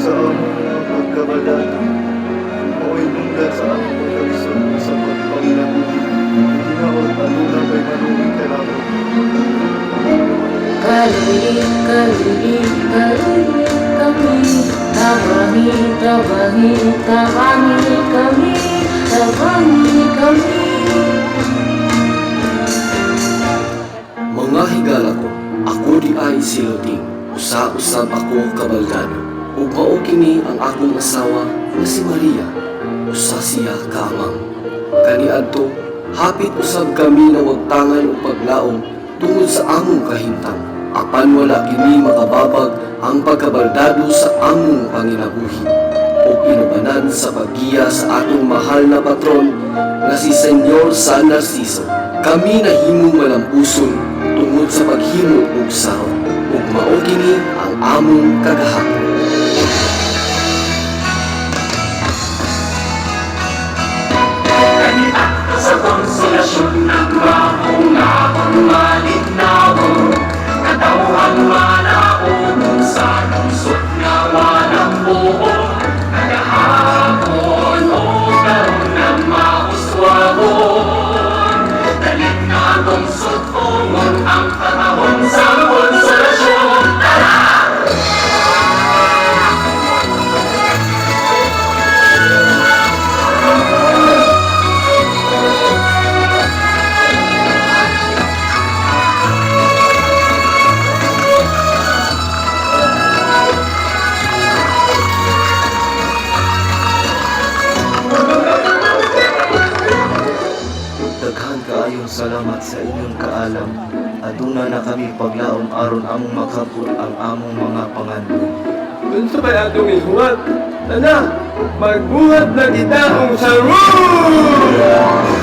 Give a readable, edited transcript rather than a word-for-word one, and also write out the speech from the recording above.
Sa among mga pagkabaldado, mao'y nungdan sa among pagkalisod sa pagpanginabuhi. Hinaot aduna kay manuig kanamo. Kaluyi, kaluyi, kaluyi kami. Tabangi, tabangi, tabangi kami. Tabangi kami. Mga higala ko, ako diay si Luting, usa-usab ako kabaldado. Ug mao kini ang akong asawa nga si Maria, usa siya ka amang. Kaniadto, hapit usab kami nawagtangan og paglaom tungod sa among kahimtang. Apan wala kini makababag ang pagkabaldado sa among panginabuhi ug inubanan sa paggiya sa atong mahal na patron nga si Senyor San Narciso. Kami nahimong malampuson tungod sa paghimo og sarot ug mao kini ang among kagahapon. Kaniadto sa Konsolasyon ang maong akong malinawon, katawhan manaog sa lungsod nga walang buo. Kagahapon o karon na mauswagon, dalit na atong sut-ungon ang katahom sa Konsolasyon. Tara! Daghan kaayong salamat sa inyong kaalam. Aduna na kami paglaom aron among makabot ang among mga pangandoy. Unsa pa'y atong ihuwat? Tana, magbuhat na kita og sarong!